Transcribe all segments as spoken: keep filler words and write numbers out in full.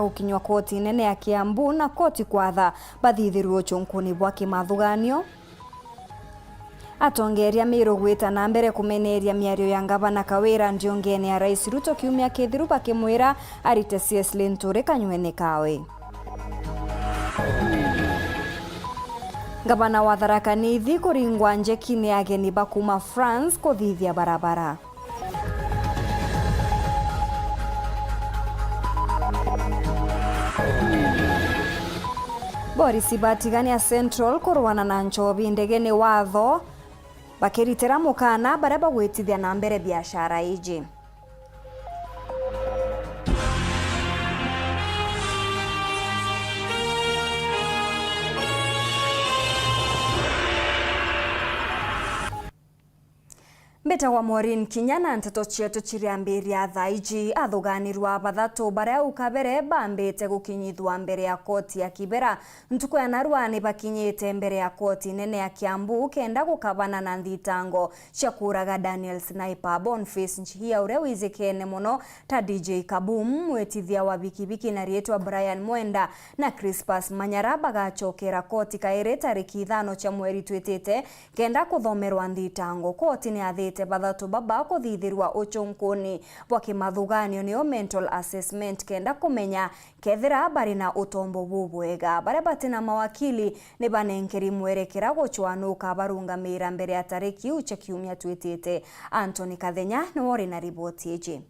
gukinywa koti nene ya Kiambu na koti kwatha bathithirue ucunkuni bwa kimathuganio. Atongeria Miru gwita na mbere kumeneria miario ya ngavana Kawira ndiungene ya Rais Ruto kiumia kithiru bakimwira arite C S Linturi kanyuene kawe. Ngavana wa Tharaka Nithi kuringwa njeki ni ageni ba kuma France kuthithia barabara. Borisi ba Tigania Central kurwana na nchobi ndegene watho, bakiritira mukana baria bagwitithia na mbere biashara iji. Mbitagwa Maureen Kinya na nteto cietu ciriambiria thaa iji. Athuganirwa bathatu baria au kabere bambite gukinyithua mbere ya koti ya Kibera ntuku ya narua ni bakinyite mbere ya koti nene ya Kiambu kenda gukabana na nthitango cia kuuraga Daniel Sniper. Boniface Njihia uria wijikene mono ta D J Kaboom, mwitithia wa bikibiki na riitwa Brian Mwenda na Crispus Manyara bagacokera koti kairi tariki ithano cia mweri twitite kenda kuthomerwa nthitango. Koti ni yathite bathatu baba kuthithirwa ucunkuni bwa kimathuganio, niyo mental assessment, kenda kumenya kethira bari na utombo bubwega. Baria bati na mawakili ni banenkeri mwerekera gucwa nu ukabarungamira mbere ya tariki iu cia kiumia twitite. Anthony Kathenya niwe uri na riboti iji.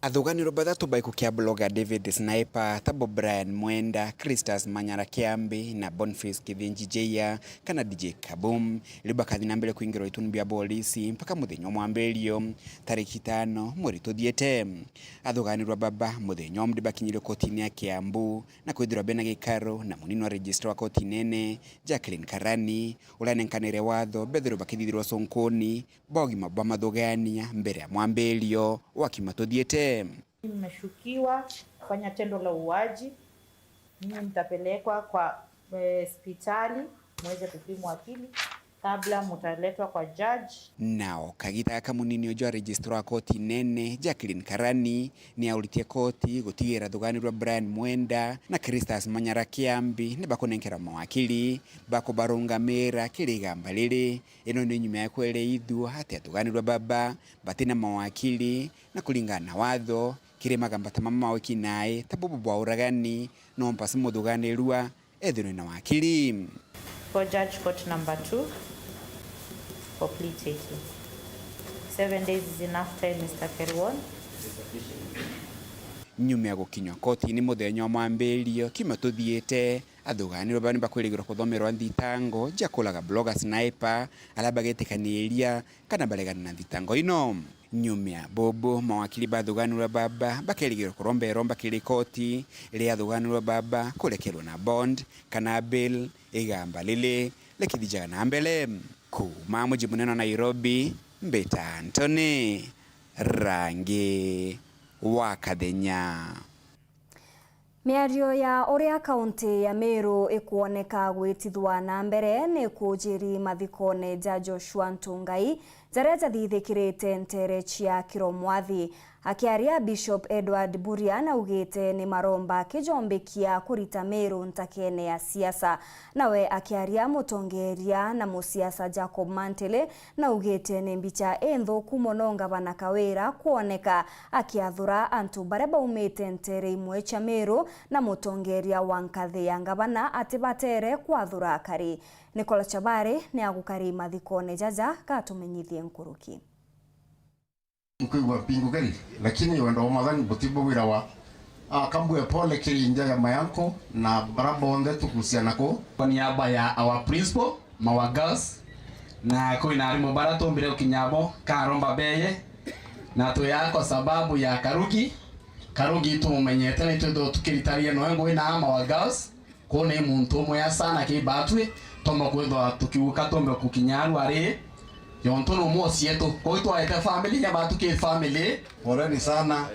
Athuganirwa bathatu ba gikuo kia bloga David Sniper, tabo Brian Mwenda, Christus Manyara Kiambi na Boniface Kithinji Jeiya kana D J Kaboom, riu bakathi na mbere kwingirwa ituni bia borisi mpaka muthenya wa mwambirio, tariki itano mweri tuthiete. Athuganirwa baba muthenya umwe bakinyire kotini ya Kiambu na kwithirwa bena gikaro na munini wa registrar wa koti nene, Jacqueline Karani, uria anenkanire watho bethirwe bakithithirwa cunkuni bwa ugima bwa mathugania mbere ya mwambirio wa kiumia tuthiete. Mmeshukiwa kufanya tendo la uuaji. Nyinyi mtapelekwa kwa, eh, hospitali muweze kupimwa akili kabla mtaletwa kwa judge. Nao kagita gaka munini uju wa registrar wa koti nene, Jacqueline Karani, ni auritie koti gutigira athuganirwa Brian Mwenda na Christus Manyara Kiambi ni bakunenkera mawakili bakubarungamira kiri igamba riri. Ino ni nyuma ya kwereithua ati athuganirwa baba bati na mawakili, na kuringana na watho, kiri magamba ta mama ma wiki nai ta bubu bwa uragani, no mpasi muthuganirwa ethirwe na wakili. For judge court number two for plea taking. Seven days is enough time, Mister Keruon. Nyuma ya gukinywa kotini muthenya wa mwambirio kiumia tuthiite, athuganirwa baba ni bakwirigirwa kuthomerwa nthitango cia kuraga bloga Sniper, aria bagetikaniria kana baregana na nthitango ino. Nyuma ya bubu, mawakili ba athuganirwa baba bakerigirwa kuromba iromba kiri koti ria athuganirwa baba kurekerwa na bond kana bail igamba riri rikithijaga na mbere. Kuuma muji munene wa Nairobi, mbita Anthony Rangi wa Kathenya. Miario ya uria kaunti ya Meru ikwoneka gwitithwa na mbere ni kujiri mathikone ja Joshua Ntungai, jaria jathithikirite ntere cia Kiromwathi. Akiaria, Bishop Edward Buria naugite ni maromba kijombikia kurita Meru ntakene ya siasa. Nawe akiaria, mutongeria na musiasa Jacob Mantele naugite ni mbicha inthuku mono ngavana Kawira kwoneka akiathura antu baria baumite ntere imwe cia Meru, na mutongeria wa nkathi ya ngavana atibatere kwathura akari. Nicola Chabari ni agukari mathikone jaja, gatumenyithie nkuruki. Nkwigua mpingukiri, lakini wendo wa Mwathani butibwo wira wa. Ah, kambue pole kiri nja ya my uncle na bara bonthe tukusiana ku. Kwa niaba ya our principal, Mawa Girls, na kwina arimu bara tumbire gukinya abo, karomba beye, na tuya kwa sababu ya Karugi. Karugi tumumenyete, ni twithirwa tukiritaria noe ngugi na Mawa Girls. Kwou ni muntu umwe ya sana ki batwi, tomba kwithwa tukiuka tombe kukinya aru ari, yontu ni umwe o cietu. Kwou itwaete family ya batu ki family. Poleni sana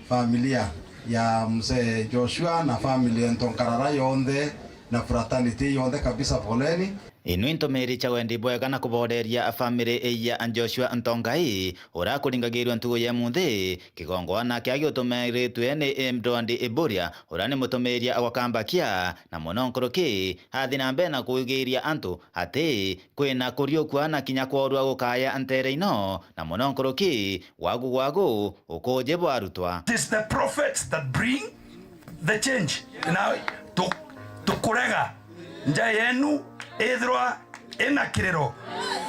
familia ya mzee Joshua na family ya Ntonkarara yonthe na fraternity yonthe kabisa, poleni. Inui ntumiri cia wendi bwega na kuboreria family ya Joshua Ntongai, uria akuringagirua ntugu ya munthi, kigongwana kia giutumiritue ni Edward Iburia, uria ni mutumiria wa Kambakia, na muno nkuruki athi na mbere na kugiria antu ati kwina kuriukua na kinya kworua gukaya ntere ino, na muno nkuruki gwagu gwagu ukuji bwarutwa. It is the prophets that bring the change. Na tu-, tukurega nja yenu ithirwa ina kiriro.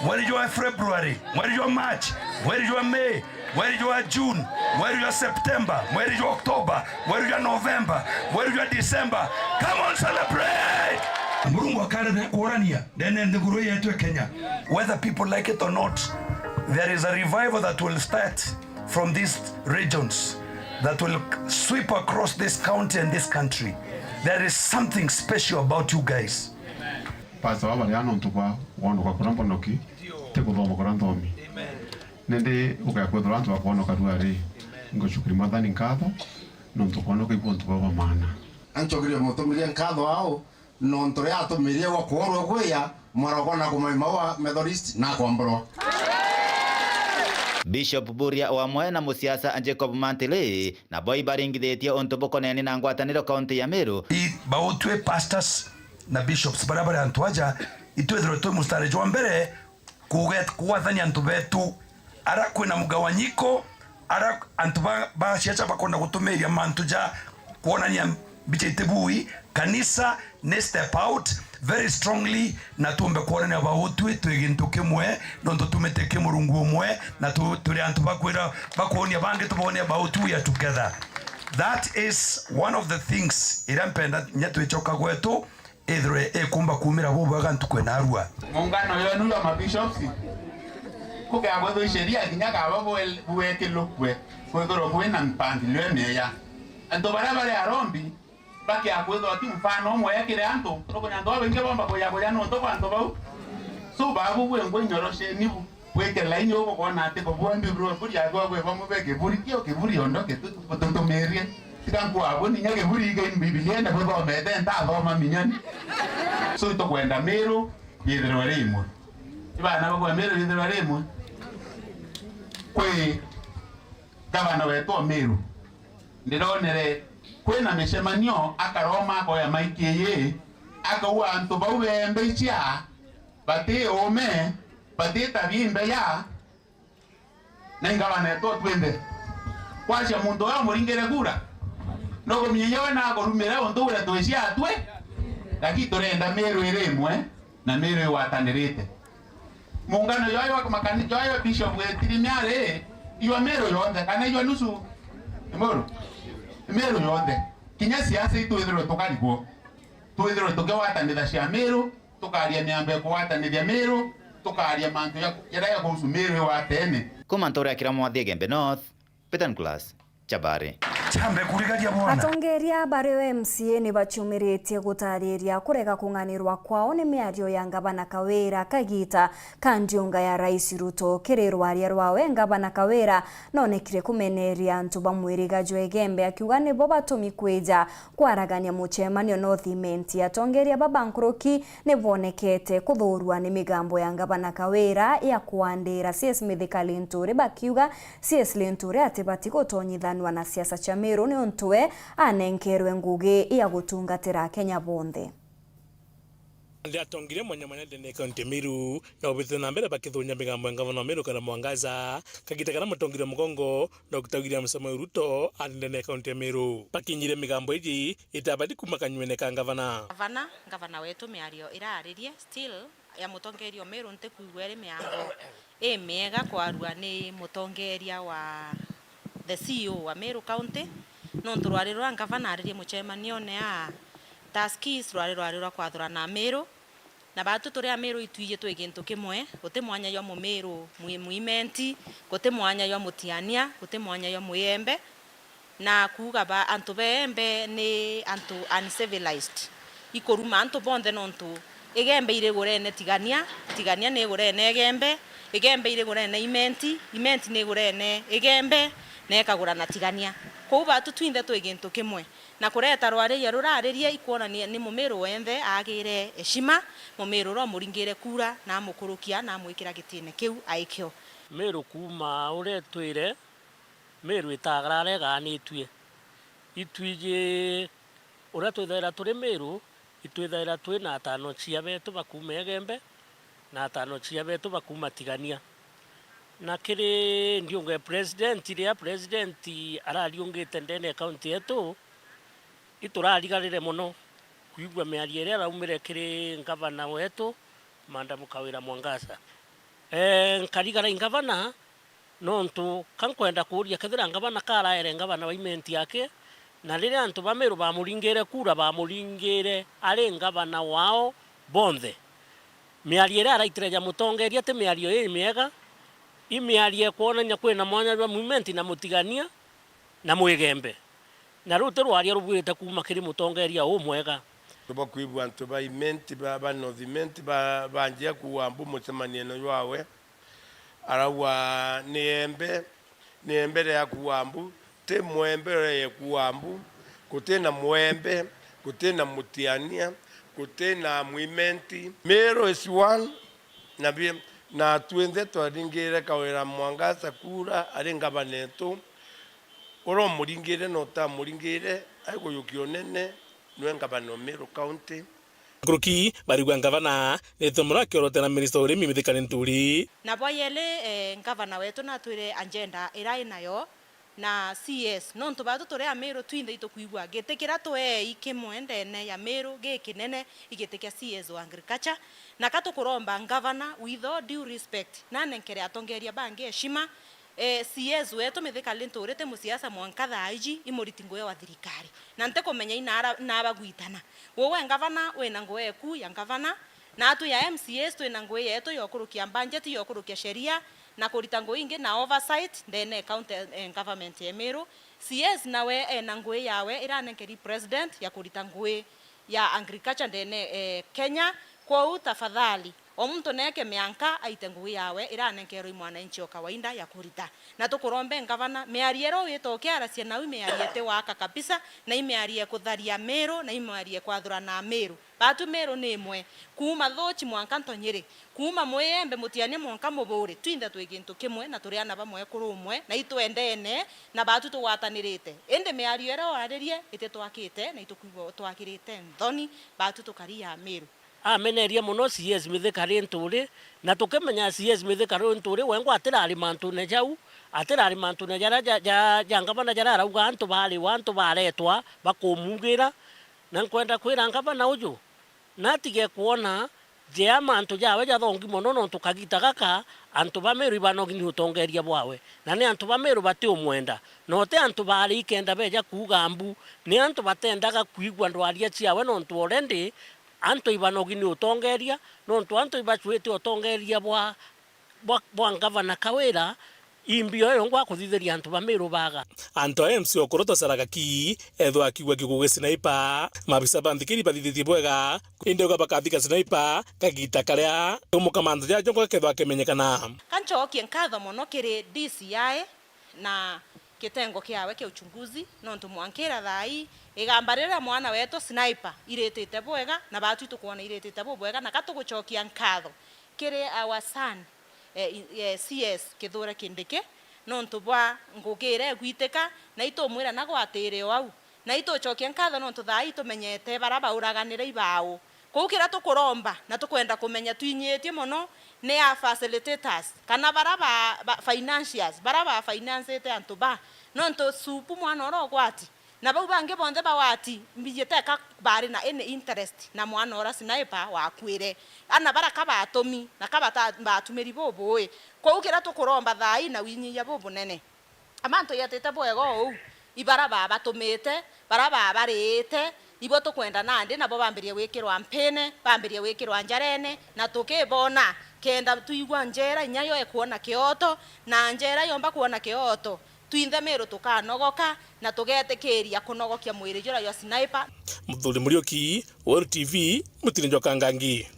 Mweri jwa February, mweri jwa March, mweri jwa May, mweri jwa June, mweri jwa September, mweri jwa October, mweri jwa November, mweri jwa December. Come on, celebrate! Murungu akarethera kuurania ndene nthiguru yetu ya Kenya. Whether people like it or not, there is a revival that will start from these regions that will sweep across this county and this country. There is something special about you guys. Pastor, wabari nontu bwa kwonoka kuria mbonoki, ti kuthoma kuria nthomi. Nindi ugakwethirwa antu bakwonoka ruari. Ngucukiri Mwathani nkatho nontu kwonoka ibu untu bwa maana. Ancokerie mutumiria nkatho ao nontu riria atumirie gwa kworua kwiya mwarokwa na kumaima wa Methodist na kwamburwa. Bishop Buria wamwe na musiasa Jacob Mantili nabo ibaringithitie untu bukonene na ngwataniro kaunti ya Meru. I bautwi pastors na bishops baria bari antu aja, itwithirwe twi mustari jwa mbere kuge-, kugwathania antu betu. Ara kwina mgawanyiko, ara antu ba, ba siasa bakwenda gutumiria mantu ja kwonania mbicha iti bui, kanisa ni step out very strongly, na tumbe kwonania bautwi twi gintu kimwe, nontu tumite ki Murungu umwe, na tu-, turi antu bakwira, bakwonia bangi tubonia bautwi we are together. That is one of the things iria mpenda nya twicoka gwetu, ithirwe ikumba kuumira bubwega ntuku ina arua. Muungano yenu ya mabishops, kukeagwe thwi sheria kinya kaba bwe-, bwekilukwe, kwithirwa kwina mpangilio imiega. Antu baria bari arombi, bakeakwithirwa ti mfano umwe kiri antu, nukunya antu babaingi bomba kuya kuya nontu bwa antu bau. So, babu bwingwa inyorosheni bu. Gwikira laini ugukwona ati kubwambi bro, buri agwa gwe bamwe be kiburi kio, kiburi ondo kitu, bututumirie. Tika nkwabuni nya kiburi iga Bibiliene buthomete, ntathoma minyoni. So, itukwenda Miru yithirwe ri imwe. Ibana bakwa Miru yithirwe ri imwe. Kwi gavana wetu wa Miru, ndironere kwina micemanio akaroma akoya maiki ii, akauga antu bau beembe icia bati uume, bati tabia imbeya, na ingabana etu twinthe. Kwacia muntu uria umuringire kura, nukuminya we nakurumire untu uria twicia atwi, lakini turenda Miru iri imwe na Miru igwatanirite. Muungano jwayo wa makani-, jwayo Bishop Getirimia ri, ijwa Miru yonthe, kana ijwa nusu? Imuru? Miru yonthe. Kinya siasa itwithirwe tukarigwo. Twithirwe tukigwatanitha cia Miru, tukaria miambo ya kugwatanithia Miru, tukaria mantu ja-, jaria jakuhusu Miru igwatene. Kuma ntura ya Kiramwathi Igembe North, Peter Nicholas, Chabari. Chambe kurigaria bwana. Atongeria bario M C A ni baciumiritie gutariria kurega kung'anirwa kwao ni miario ya Ngavana Kawira kagita ka ndiunga ya Rais Ruto. Kiri rwaria rwawe, Ngavana Kawira nonekire kumeneria antu ba mwiriga jwa Igembe, akiuga nibo batumi kwija kwaragania mucemanio North Imenti. Atongeria baba nkuruki ni bonekete kuthuurua ni migambo ya Ngavana Kawira ya kwandira C S Mithika Linturi, bakiuga C S Linturi atibati gutonyithanua na siasa cia Miru niuntu we anenkerwe ngugi ya gutungatira Akenya bonthe. Nthi atongirie mwanya mwanya ndene ya kaunti ya Miru, na ubitite na mbere bakithunya migambo ya ngavana wa Miru Kawira Mwangaza, kagita karia mutongiria mugongo Doctor William Samoei Ruto ari ndene ya kaunti ya Miru. Bakinyire migambo iji itabati kuma kanywene ka ngavana. Ngavana, ngavana wetu miario iraririe still ya mutongeria o Miru ntikwigua iri miario imiega kwarua ni mutongeria wa the C E O wa Miru County, nontu rwari rwa ngavana aririe mucemanione a Tuskys rwari rwari rwa kwathurana Miru, na batu turi Amiru itwiji twi gintu kimwe, guti mwanya jwa Mumiru mwi-, Mwimenti, guti mwanya jwa Mutiania, guti mwanya jwa Mwiembe, na kuuga ba antu ba Igembe ni antu uncivilized. Ikuruma antu bonthe nontu Igembe irigurene Tigania, Tigania ni igurene Igembe, Igembe irigurene Imenti, Imenti ni igurene Igembe, Na ekagura na Tigania. Kwou baatu twinthe twi gintu kimwe. Na kureta rwariria ruraririe ikwonania ni Mumiru wenthe aagire heshima, Mumiru uria umuringire kura na amukurukia na amwikira gitine kiu aikio. Miru kuuma uria itwire, Miru itagarara igaanitue. Itwiji uria twithaira turi Miru, itwithaira twi na atano cia betu ba kuuma Igembe, na atano cia betu ba kuuma Tigania. Na kiri ndiunge president, riria president arariungite ndene ya county yetu, iturarigarire mono kwigua miario iria araumire kiri ngavana wetu, Madam Kawira Mwangaza. Ee, nkarigara i ngavana, nontu ka nkwenda kuuria, kethira ngavana karaere ngavana wa Imenti aki, na riria antu ba Miru bamuringire kura, bamuringire ari ngavana wao bonthe, miario iria araitire ja mutongeria ti miario imiega, i miario ikwonania kwina mwanya jwa Mwimenti na Mutigania na Mwigembe. Na riu ti rwaria rubuite kuuma kiri mutongeria umwega. Tubakwigua antu ba Imenti, ba, ba North Imenti, ba, banjia kuuga mbu mucemanio jwawe. Arauga, "Ni embe, ni embe ria kuuga mbu, ti mwembe uria yekuuga mbu, guti na mwembe, guti na Mutiania, guti na Mwimenti. Miru is one, na bi-, na twinthe twaringire Kawira Mwangaza kura ari ngavana etu, uria umuringire na utamuringire, aigujukia unene, niwe ngavana o Miru County." Nkuruki barigua ngavana ni tumura akiorotera minista wa urimi Mithika Linturi. Na bwa yeli, eh, ngavana wetu natwire agenda ira inayo na C S, nontu batu turi Amiru twinthe itukwigua giti kiria twei kimwe ndene ya Miru gikinene, i giti kia C S wa agriculture. Na ka tukuromba ngavana, with all due respect, nanenkere atongeria bangi heshima, eh, C S wetu Mithika Linturi ti musiasa mwanka thaa iji, i muriti ngugi wa thirikari. Na ntikumenya i naara-, naaba gwitana. Gwe ngavana wina ngugi eku ya ngavana, na atwi ya M C As twina ngugi yetu ya ukurukia budget, ya ukurukia sheria, na kurita ngugi ingi na oversight ndene ya county, eh, government ya Meru. C S nawe ena ngugi yawe iranenkeri president ya kurita ngugi ya agriculture ndene, eh, Kenya. Kwou tafadhali, o muntu neeke mianka aite ngugi yawe iranenkerwe i mwananchi o kawaida ya kurita. Na tukurombe ngavana, miario iria wita ukiaracia nau i miario iti waka kabisa, na i miario ikutharia Meru, na i miario ikwathurana Meru. Batu Meru ni imwe, kuuma Thuchi mwanka Ntonyiri, kuuma Mwiembe Mutiania mwanka Muburi, twinthe twi gintu kimwe na turi ana ba mwekuru umwe, na itwendene, na batu tugwatanirite. Indi miario iria waririe ititwakite, na itukwigua utwakirite nthoni, batu tukari ya Meru. Ameneria mono C S Mithika Linturi, na tukimenya C S Mithika Linturi wengwa atirari mantune jau, atirari mantune jaria ja, ja, ja ngavana jaria arauga antu bariwa, antu baretwa bakumugira. Na nkwenda kwira ngavana uju, natige kwona njea mantu jawe jathongi mono, nontu kagita gaka antu ba Meru ibanogi ni utongeria bwawe, na ni antu ba Meru batiumwenda, na uti antu bari ikenda beja kuuga mbu, ni antu batendaga kwigua ndwaria ciawe, nontu already antu ibanogi ni utongeria, nontu antu ibacuite utongeria bwa, bwa, bwa ngavana Kawira, imbio yongwa kuthithiria antu ba Meru baga. Antu a M C Okoro ta Saragaki, ethwa akigua kiugo gia Sniper, maabisa ba nthikiri bathithitie bwega, indi uga bakathika Sniper kagita karia umuka mantu jajo gakethwa akimenyekana. Kancokie nkatho mono kiri D C I na kitengo kiawe kia uchunguzi, nontu mwankira thaa ii, igamba riria mwana wetu Sniper iritite bwega, na batu itukwona iritite bubwega, na ka tugucokia nkatho kiri our son, eh, i-, eh, C S Kithure Kindiki, nontu bwa ngugi iria igwitika, na itumwira na gwatiri o au, na itucokia nkatho nontu thaa ii tumenyete baria bauraganire ibao. Kwou kiria tukuromba na tukwenda kumenya twinyitie mono ni a facilitators, kana baria ba, ba financiers, baria ba financete antu ba. Nontu supu mwana uria ugwati, na bau bangi bonthe bagwati, mbiji teka bari na any interest na mwana uria Sniper wakuire. Ana baria ka batumi, na ka bata-, batumiri bubui. Kwou kiria tukuromba thaa ii na winyia bubunene. Amantu yatite bwega uu, ibara babatumite, bara babariite, ibo tukwenda nandi nabo bambirie gwikirwa mpine, bambirie gwikirwa njarene, na tukibona, kenda twigua njera inya yo ikwona kioto, na njera yomba kwona kioto, twinthe Miru tukanogoka, na tugetikiria kunogokia mwiri juria jwa Sniper. Muthuri Muriuki, Weru T V, Mutiri Njoka Ngangi.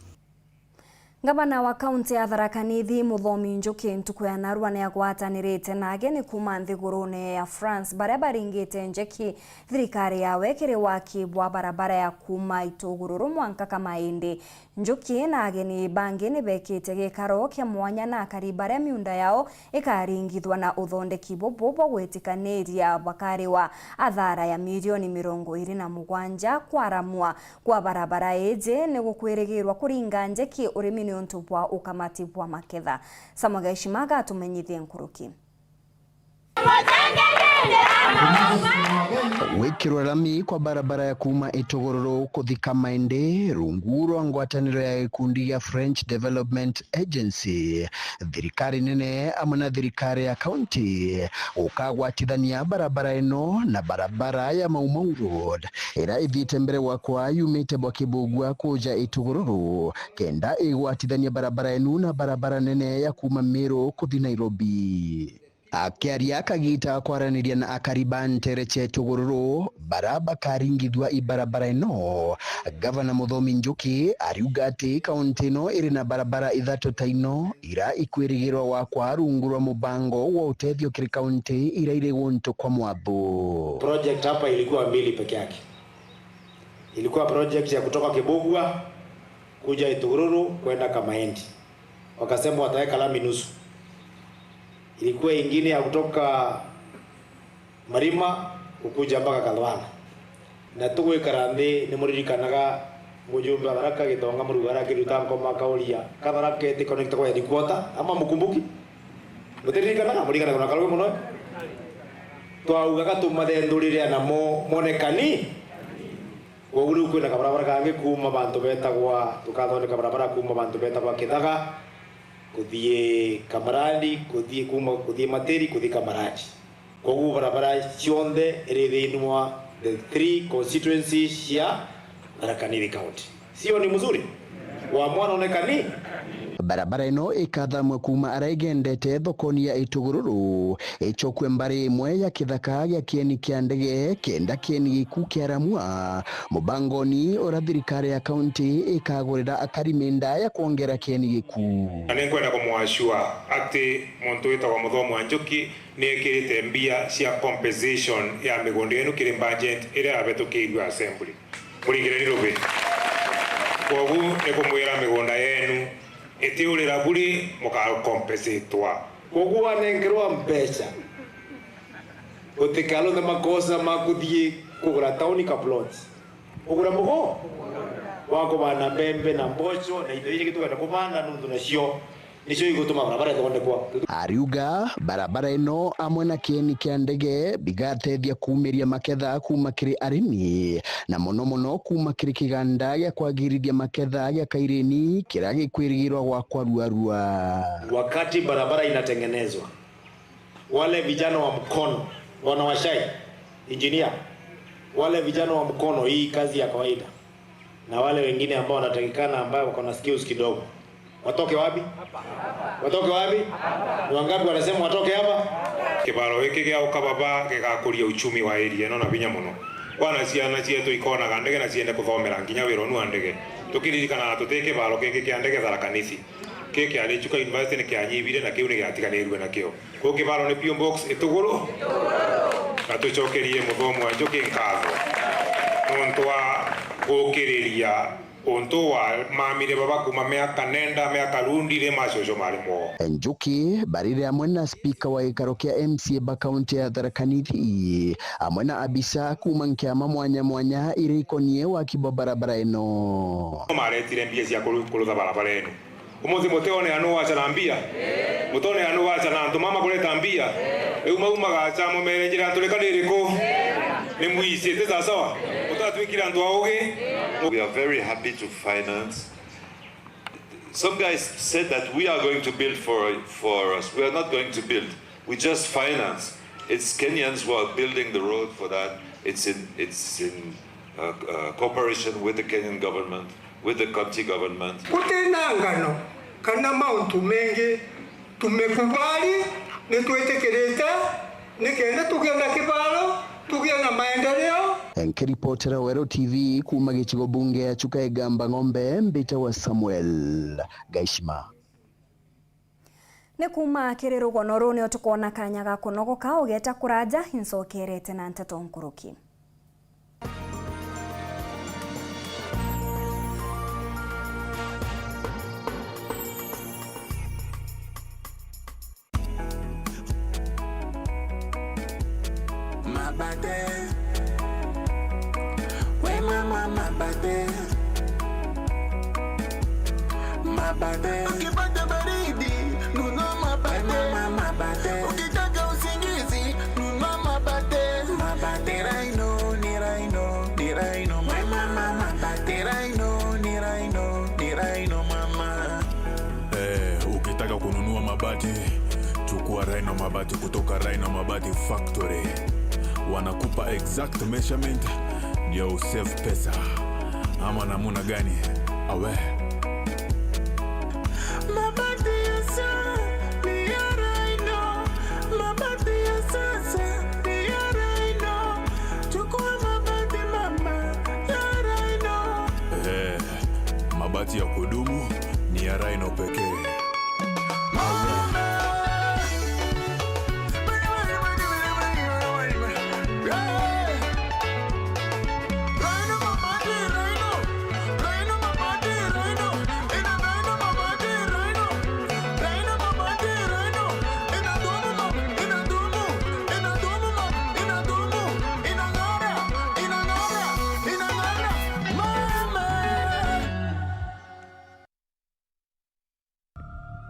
Ngavana wa kaunti ya Tharaka Nithi, Muthomi Njuki, ntuku ya narua ni agwatanirite na ageni kuuma nthigurune ya France, baria baringite njeki thirikari yawe kiri waki bwa barabara ya kuuma Itugururu mwanka Kamaindi. Njuki na ageni bangi ni bekite gikaro kia mwanya na akari baria miunda yao ikaringithwa na uthondeki bubu bwa gwitikaniria bakariwa athara ya milioni mirongo iri na mugwanja kwaramwa kwa barabara iji ni gukwirigirwa kuringa njeki urimi niuntu bwa ukamati bwa maketha. Samuel Gaishima agatumenyithia nkuruki. Gwikirwa rami kwa barabara ya kuuma Itugururu kuthi Kamaindi, rungu rwa ngwataniro ya gikundi gia French Development Agency, thirikari nene amwe na thirikari ya kaunti gukagwatithania barabara ino na barabara ya Maumau Road, iria ithiite mbere gwakwa yumite bwa Kibugua kuja Itugururu, kenda igwatithania barabara inu na barabara nene ya kuuma Meru kuthi Nairobi. Akiaria kagita ga kwaraniria na akari ba ntere cia Itugururu bara bakaringithua ibarabara ino, Gavana Muthomi Njuki ariuga ati kaunti ino iri na barabara ithatu ta ino ira ikwirigirwa gwakwa rungu rwa mubango wa utethio kiri kaunti ira iri guntu kwa mwathu. Project hapa ilikuwa mbili peke yake. Ilikuwa project ya kutoka Kibugua kuja Itugururu kwenda Kamaindi. Wakasema wataweka lami nusu. Ilikuwa ingine ya kutoka Marima kukuja mpaka Kalwala. Na tugwikara nthi, ni muririkanaga mujumbe wa Tharaka Gitonga Muruga arakiruta nkoma akauria, "Ka Tharaka iti connect kwa headquarter, ama mukumbuki?" Mutiririkanaga? Muririkanaga na karugi muno. Twaugaga tumathendurire namo monekani. Kwogu riu kwina kabarabara kangi kuuma bantu betagwa, tukathondeka barabara kuuma bantu betagwa Kithaga, kuthii Kamarani, kuthii kuuma, kuthii Matiri, kuthii Kamarani. Kwogu barabara cionthe iri thiini wa the three constituencies cia Tharaka Nithi County. Sio ni mzuri? Wa mwana onekani? Barabara ino ikathamwa kuuma aria igendete thokoni ya Itugururu, icokwe mbari imwe ya kithaka gia kieni kia ndege, kenda kieni giku kiaramua, mubangoni uria thirikari ya kaunti ikagurira akari minda ya kwongera kieni giku. Na ninkwenda kumwashua ati muntu witagwa Muthomi wa Njuki niekirite mbia cia compensation ya migunda yenu kiri budget iria yabetukiirue assembly. Muringireni rubi. Kwogu ni kumwira migunda yenu itiurira buri, mukakompensatwa. Kwogu wanenkerwa mbeca, utikaruthe makosa ma kuthii kugura tauni ka plot. Ugura mugo wa kubanda mbembe na mboco na indo iria tugenda kubanda nuntu nacio nicio igutuma barabara ithondekwa. Ariuga barabara ino amwe na kieni kia ndege bigatethia kuumiria maketha kuuma kiri arimi, na mono mono kuuma kiri kiganda gia kwagirithia maketha gia Kaireni kiria gikwirigirwa gwakwa ruarua. Wakati barabara inatengenezwa, wale vijana wa mkono, bwana Washai, engineer, wale vijana wa mkono, hii kazi ya kawaida, na wale wengine ambao wanatakikana, ambao wako na skills kidogo, watoke wapi? Watoke wapi? Ni wangapi wanasema watoke hapa? Kibaro giki gia Ukababa gigakuria uchumi wa area ino na binya muno. Kwana ciana cietu ikonaga ndege na ciende kuthomera nginya wira unu wa ndege. Tukiririkana tuti kibaro kingi kia ndege Tharaka Nithi. Ki kia Chuka University ni kianyibire na kiu ni giatiganirue nakio. Kuu kibaro ni P O Box Ituguru, na tucokerie Muthomi wa Njuki nkatho nontu wa gukiriria untu wa mamire baba kuma miaka nenda, miaka rundire, macoco mari moo. Njuki barire amwe na spika wa gikaro kia M C A ba kaunti ya Tharaka Nithi, amwe na abisa kuma nkiama mwanya mwanya iria ikonie waki bwa barabara ino. Maretire mbia cia kuru-, kurutha barabara ino. Umuthi mutionea nu waca na mbia? Mutionea nu waca na antu mama kureta mbia? Riu mau magaca mumere njira nturika ni iriku? Ni mwici, ti sawasawa? Mutatwikire antu augi? We are very happy to finance. Some guys said that we are going to build for, for us. We are not going to build. We just finance. It's Kenyans who are building the road for that. It's in, it's in, uh, uh, cooperation with the Kenyan government, with the county government. Gutina ngano kana mauntu mengi tumekubali, nitwitikirite nikenda tugie na kibaro Tugie na maendeleo. Nkiripotera Weru T V kuuma gicigo bunge ya Chuka Igamba Ng'ombe, mbitawa Samuel Gaishima. Ni kuuma kiri rugono ruu nio tukoona kanya ga kunogoka, ugeeta kuraja, incokerete na nteto nkuruki. Mabate. We mama mabate. Mabate. Ukipata baridi, nunua mabate. We mama mabate. Ukitaka usingizi, nunua mabate. Mabate. Ni Rhino, ni Rhino, ni Rhino. We mama mabate. Ni Rhino, ni Rhino, ni Rhino mama. Eh, ukitaka kununua mabati, chukua Rhino Mabati kutoka Rhino Mabati Factory. Wanakupa exact measurement ndio usave pesa. Ama namuna gani? Awe. Mabati ya sa-, ni ya Rhino. Mabati ya sasa ni ya Rhino. Chukua mabati mama ya Rhino. Eh, mabati ya kudumu ni ya Rhino pekee.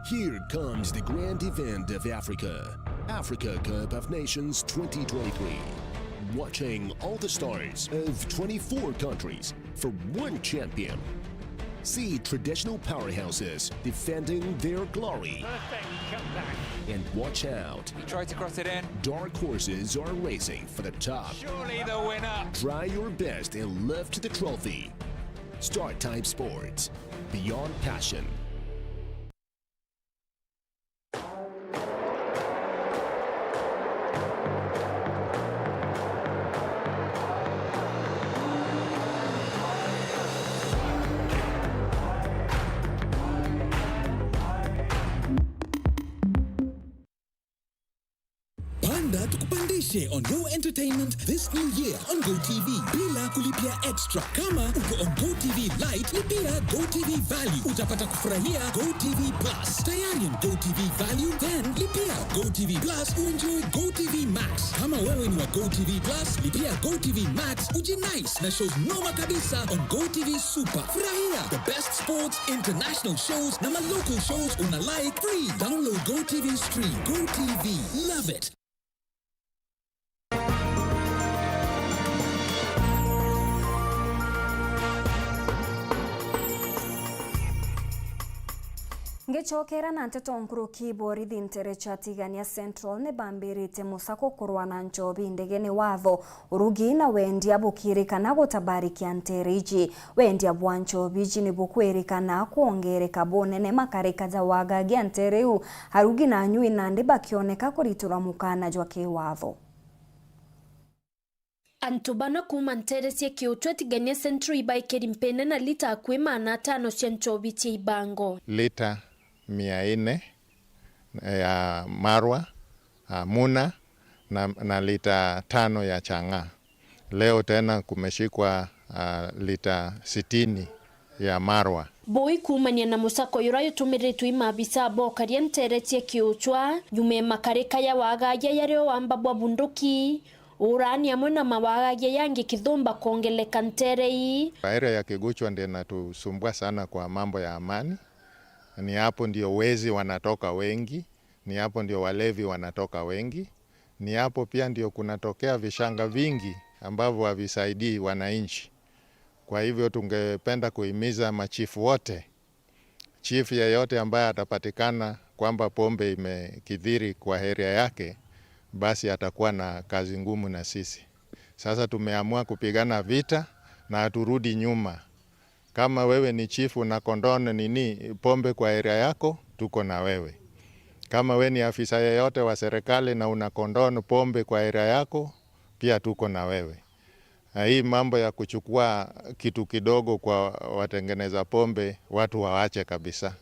Here comes the grand event of Africa, Africa Cup of Nations twenty twenty-three. Watching all the stars of twenty-four countries for one champion. See traditional powerhouses defending their glory. Perfect comeback. And watch out. He tried to cross it in. Dark horses are racing for the top. Surely the winner. Try your best and lift the trophy. Start Time Sports. Beyond passion. Panda tukupandishe on your entertainment this new year on Go T V bila kulipia extra. Kama uko on Go T V Lite, lipia Go T V Value, utapata kufurahia Go T V Plus. Tayari on Go T V Value? Then lipia Go T V Plus uenjoy Go T V Max. Kama wewe ni wa Go T V Plus, lipia Go T V Max ujinice na shows noma kabisa on Go T V Super. Furahia the best sports, international shows na ma local shows una like free. Download Go T V Stream. Go T V. Love it. Ngicokera na nteto nkuruki, borithi nteere cia Tigania Central ni bambirite musako kurwa na nchobi ndegene watho, urugi na wendia bukirikana gutabarikia nteere iji. Wendia bwa nchobi iji ni bukwirikana kwongereka bunene makarika ja wagagia nteere iu, arugi na anyui nandi bakioneka kuriturwa mukana jwa kiwatho. Antu bana kuuma nteere cia Kiuchwa Tigania Central ibaikiri mpene na lita akui maana atano cia nchobi cia ibango. Lita mia nne ya Marwa, ah, Muna na, na lita tano ya Chang'aa. Leo tena kumeshikwa, ah, lita sitini ya Marwa. Bui kuumania na musako jura jutumiritwe i maabisa bokaria nteere cia Kiuchwa, nyuma ya makarika ya wagagia jari o wamba bwa bunduki, urani amwe na mawagagia jangi kithumba kwongeleka nteere ii. Area ya Kiguchwa ndio inatusumbua sana kwa mambo ya amani. Ni hapo ndio wezi wanatoka wengi, ni hapo ndio walevi wanatoka wengi, ni hapo pia ndio kunatokea vishanga vingi ambavyo havisaidii wananchi. Kwa hivyo tungependa kuhimiza machifu wote, chief yeyote ambaye atapatikana kwamba pombe imekithiri kwa area yake, basi atakuwa na kazi ngumu na sisi. Sasa tumeamua kupigana vita na haturudi nyuma. Kama wewe ni chief una condone nini pombe kwa area yako, tuko na wewe. Kama wewe ni afisa yeyote wa serikali na una condone pombe kwa area yako, pia tuko na wewe. Na hii mambo ya kuchukua kitu kidogo kwa watengeneza pombe, watu wawache kabisa.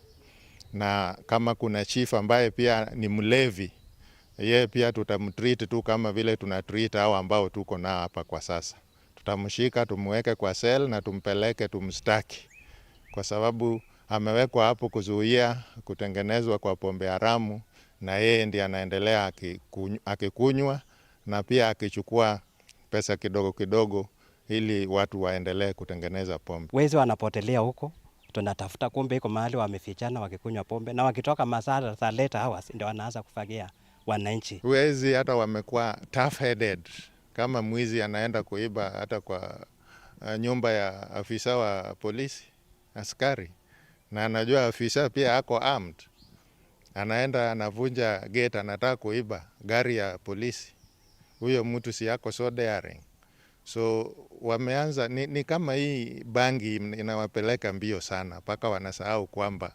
Na kama kuna chief ambaye pia ni mlevi, yeye pia tutamtreat tu kama vile tunatreat hao ambao tuko nao hapa kwa sasa. Tutamshika, tumweke kwa cell na tumpeleke tumstaki, kwa sababu amewekwa hapo kuzuia kutengenezwa kwa pombe haramu, na yeye ndiye anaendelea akikunyu-, akikunywa na pia akichukua pesa kidogo kidogo ili watu waendelee kutengeneza pombe. Wezi wanapotelea huko, tunatafuta, kumbe iko mahali wamefichana wakikunywa pombe, na wakitoka masaa za later hours ndio wanaanza kufagia wananchi. Wezi hata wamekuwa tough headed. Kama mwizi anaenda kuiba hata kwa, eh, nyumba ya afisa wa polisi, askari, na anajua afisa pia ako armed, anaenda anavunja gate, anataka kuiba gari ya polisi, huyo mtu si ako so daring? So wameanza ni, ni kama hii bangi inawapeleka mbio sana, mpaka wanasahau kwamba,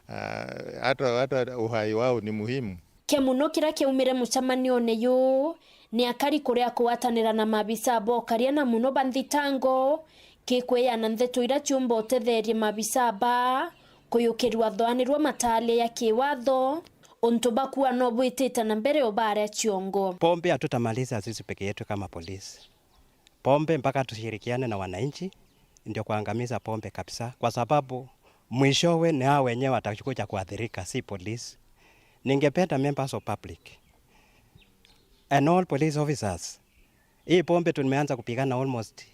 ah, hata, hata uhai wao ni muhimu. Kia muno kiria kiaumire mucemanione juu ni akari kuria kugwatanira na maabisa ba ukaria na muno ba nthitango, kikweana ndeto iria ciumba utetherie maabisa ba kuyukirua thwanirua mataale ya kiwatho, untu bakua no bwitite na mbere ubaria ciongo. Pombe hatutamaliza sisi peke yetu kama polisi. Pombe mpaka tushirikiane na wananchi, ndio kuangamiza pombe kabisa, kwa sababu mwishowe ni hao wenyewe watakuja kuathirika, si polisi. Ningependa members of public and all police officers, hii pombe tumeanza kupigana almost,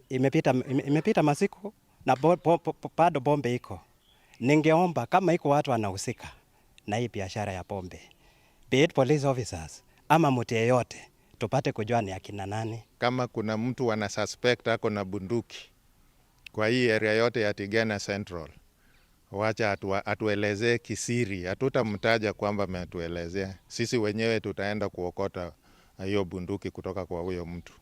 imepita, ime-, imepita masiku na bo-, bo-, bo-, bado pombe iko. Ningeomba kama iko watu wanahusika na hii biashara ya pombe, be it police officers ama mtu yeyote, tupate kujua ni akina nani. Kama kuna mtu wana suspect ako na bunduki kwa hii area yote ya Tigania Central, wacha atua-, atuelezee kisiri. Hatutamtaja kwamba ametuelezea. Sisi wenyewe tutaenda kuokota hiyo bunduki kutoka kwa huyo mtu.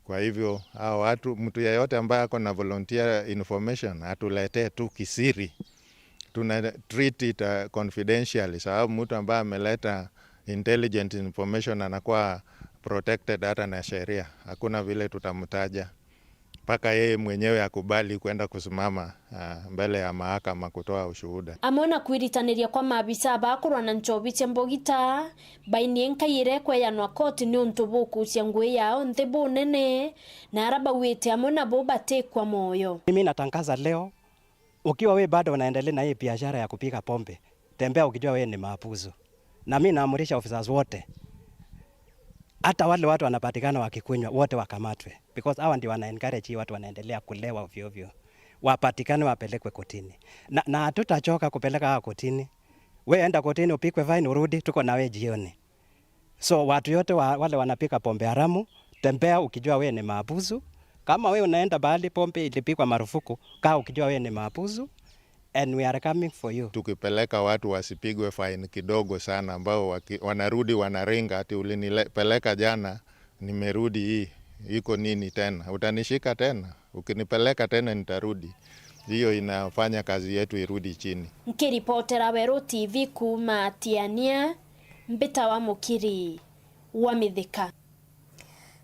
Kwa hivyo, hao watu, mtu yeyote ambaye ako na volunteer information, atuletee tu kisiri. Tuna treat it, uh, confidentially, sababu mtu ambaye ameleta intelligent information anakuwa protected hata na sheria. Hakuna vile tutamtaja mpaka yeye mwenyewe akubali kwenda kusimama, ah, mbele ya mahakama kutoa ushuhuda. Amwe na kwiritaniria kwa maabisa ba kurwa na nchobi cia mbogita, bainie nkai iria ikweyanwa koti niuntu bukucia ngui yao nthi bunene, na ara bauite amwe nabo batikwa mwoyo. Mimi natangaza leo, ukiwa we bado unaendelea na hii biashara ya kupiga pombe, tembea ukijua wewe ni mahabusu. Na mimi naamrisha officers wote, hata wale watu wanapatikana wakikunywa, wote wakamatwe. Because hawa ndio wana encourage hii watu wanaendelea kulewa ovyo ovyo. Wapatikane, wapelekwe kotini. Na, na hatutachoka kupeleka hawa kotini. We enda kotini, upigwe fine, urudi, tuko na we jioni. So, watu yote wa-, wale wanapiga pombe haramu, tembea ukijua we ni mahabusu. Kama we unaenda bahali pombe ilipigwa marufuku, kaa ukijua we ni mahabusu. And we are coming for you. Tukipeleka watu wasipigwe fine kidogo sana, ambao waki-, wanarudi wanaringa ati, "Ulinipeleka jana, nimerudi hii, iko nini tena? Utanishika tena? Ukinipeleka tena nitarudi." Hiyo inafanya kazi yetu irudi chini. Nkiripotera Weru T V kuuma Tiania, Mbita wa Mukiri wa Mithika.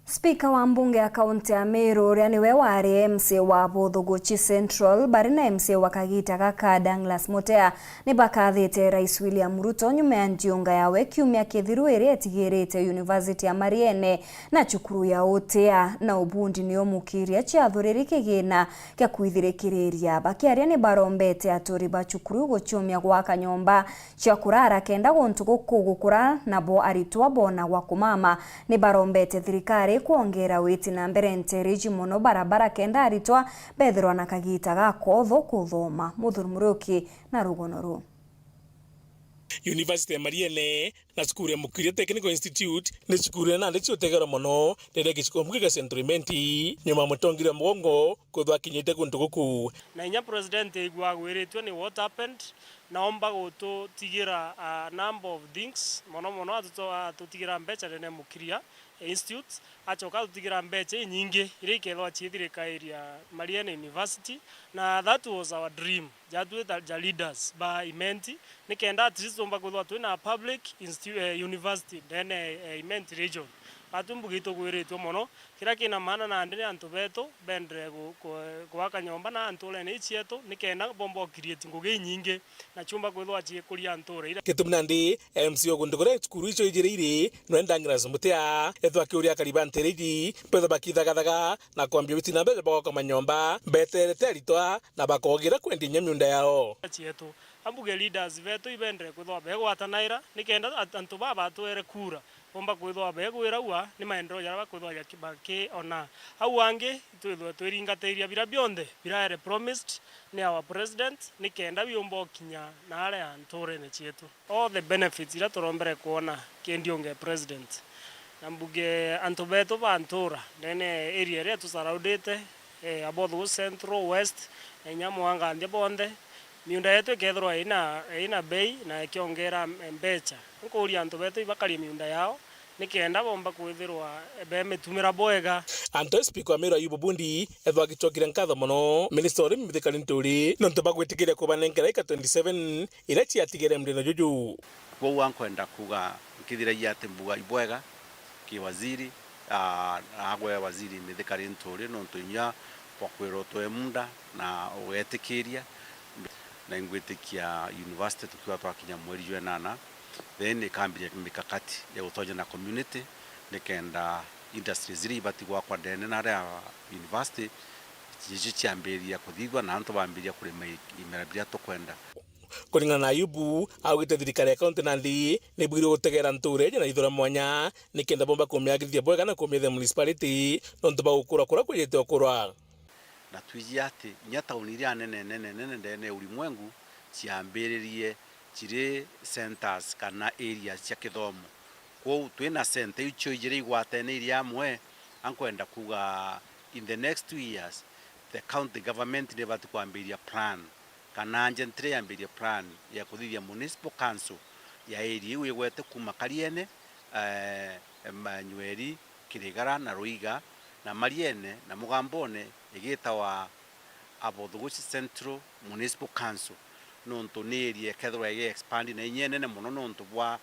Spika wa mbunge ya kaunti ya Meru, uria niwe wari M C A wa Buthuguchi Central, bari na M C A wa kagita gaka Douglas Mutea, ni bakathite Rais William Ruto nyuma ya njiunga yawe kiumia kithiru iria itigirite University ya Mariene na cukuru ya Utia na Ubundi ni umukiria ciathuriri kigina kia kwithirikiriria. Bakiaria ni barombete aturi ba cukuru guciumia gwaka nyomba cia kurara kenda guntu guku gukura, nabo aritwa bona gwa kumama. Ni barombete thirikari kwongera witi na mbere ntereji mono barabara kenda aritwa bethirwa na kagita ga kotho kuthoma. Muthuri Muriuki na rugono ruu. University ya Mariene na cukuru ya Mukiria Technical Institute ni cukuru iria nandi ciutegerwa mono riria gicigo kia Central Imenti nyuma ya mutongeria mugongo kwithwa akinyite guntu guku. Na inya president aigua agwiritue ni what happened, naomba gututigira a number of things, mono mono atuto-, atutigira mbeca nene Mukiria Institute, acoka atutigira mbeca inyingi iria ikethwa ciithirikairia Mariene University, na that was our dream, jatwi ta ja leaders ba Imenti, nikenda at least tumba kwithwa twina public institu-, eh, university ndene, eh, Imenti region. Atwi mbuga itugwiritwe mono, kiria kina maana nandi ni antu betu bendere gu-, ku-, gwaka nyomba na nturene ii cietu, nikenda bomba u create ngugi inyingi na ciumba kwithirwa ciikuria ntura iria. Gitumi nandi M C O guntu kuria cukuru icio ijiriri, Nwendangiras Mutia, ethwa akiuria akari ba ntere iji, betha bakithagathaga na kwambia biti na mbere bagwaka manyomba, beterete aritwa na bakogira kwendia inya miunda yao. Cietu. Ambuge leaders betu ibendere kwithirwa begwatanaira, nikenda at-, antu baba batwere kura, bomba kwithirwa begwira ua ni maendeleo jaria bakwithirwa jaki-, bakiona. Au angi, twithirwe twiringatiria bira bionthe biraere promised ni our president, nikenda biumba ukinya na aria nturene cietu. All the benefits iria turombere kwona kindi unge president. Na mbuge antu betu ba ntura, ndene area iria tusurroundite, eh, Abothu Central, West, na inya Mwanga nthia bonthe, miunda yetu ikethirwa ina, ina bei na ikiongera mbecha. Nkuuria antu betu ibakarie miunda yao, nikenda bomba kwithirwa bemitumira bwega. Antu a Speaker wa Meru Ayubu Bundi ethwa agicokire nkatho mono Minister wa Urimi Mithika Linturi nontu bwa gwitikiria kubanenkera ika twenty seven iria ciatigere murino juju. Kwou ankwenda kuuga nkithiragia ati mbuga ibwega ki waziri, aa, na agwe waziri Mithika Linturi nontu inya kwa kwirwa utwe munda na ugetikiria, na ingwitikia university tukiwa twakinya mweri jwa enana, then ikambiria mikakati ya gutonya na community, nikenda industries iria ibati gwakwa ndene na aria university, nicio ciambiriria kuthithua na antu bambiria kurima i-, imera biria tukwenda. Kuringana na Ayubu, augite thirikari ya kaunti nandi nibwirwe gutegera ntura iji na ithura mwanya, nikenda bomba kumiagirithia bwega na kumiethia municipality nontu bwa gukura kuria kwijite ukura. Na twiji ati inya tauni iria nene, nene, nene ndene ya ulimwengu ciambiririe ciri centers kana areas cia kithomo. Kwou twina center icio ijiri igwatene iri amwe, ankwenda kuuga in the next two years, the county government nibati kwambiria plan, kana agent iria yambirie plan ya kuthithia municipal council ya area iu igwete kuuma Kariene, eh, Manyweri, Kirigara na Ruiga, na Mariene na Mugambone igitawa Abothuguchi Central Municipal Council, nontu ni area ikethirwa igi expand na inya inene mono nontu bwa,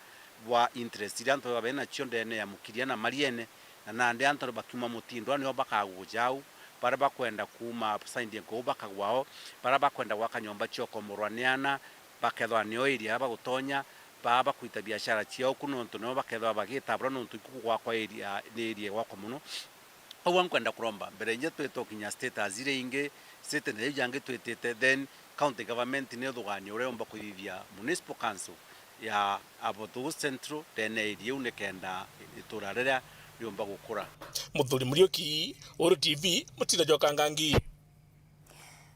bwa interest iria antu baba benacio ndene ya Mukiria na Mariene, na nandi antu bakiuma Mutindwa nio bakaguja au, baria bakwenda kuuma side nkuu bakagwa o, baria bakwenda gwaka nyomba cia ukomorwa ni ana, bakethwa nio area bagutonya, baa bakwita biashara ciao ku nontu nio bakethwa bagita bura nontu iku gwakwa area, ni area gwakwa mono. Au ankwenda kuromba, mbere nje twite ukinya status iria ingi, state na iu jangi twitite, then county government ni uthugania uria yomba kuthithia municipal council ya Abothugu Central ndene area iu nikenda itura riria riumba gukura. Muthuri Muriuki, Uru T V, Mutino Joka Ngangi.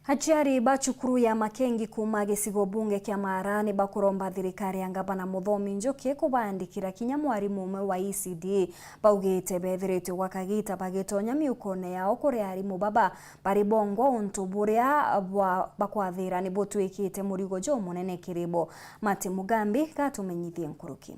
Aciari ba cukuru ya Makengi kuuma gicigo bunge kia Maara ni bakuromba thirikari ya Ngavana Muthomi Njuki kubaandikira kinya mwarimu umwe wa E C D. Baugite bethiritwe gwa kagiita bagitonya miukone yao kuria arimu baba bari bongwa untu buria bwa, bakwathira ni butwikite murigo jumunene kiri bo. Mati Mugambi gatumenyithie nkuruki.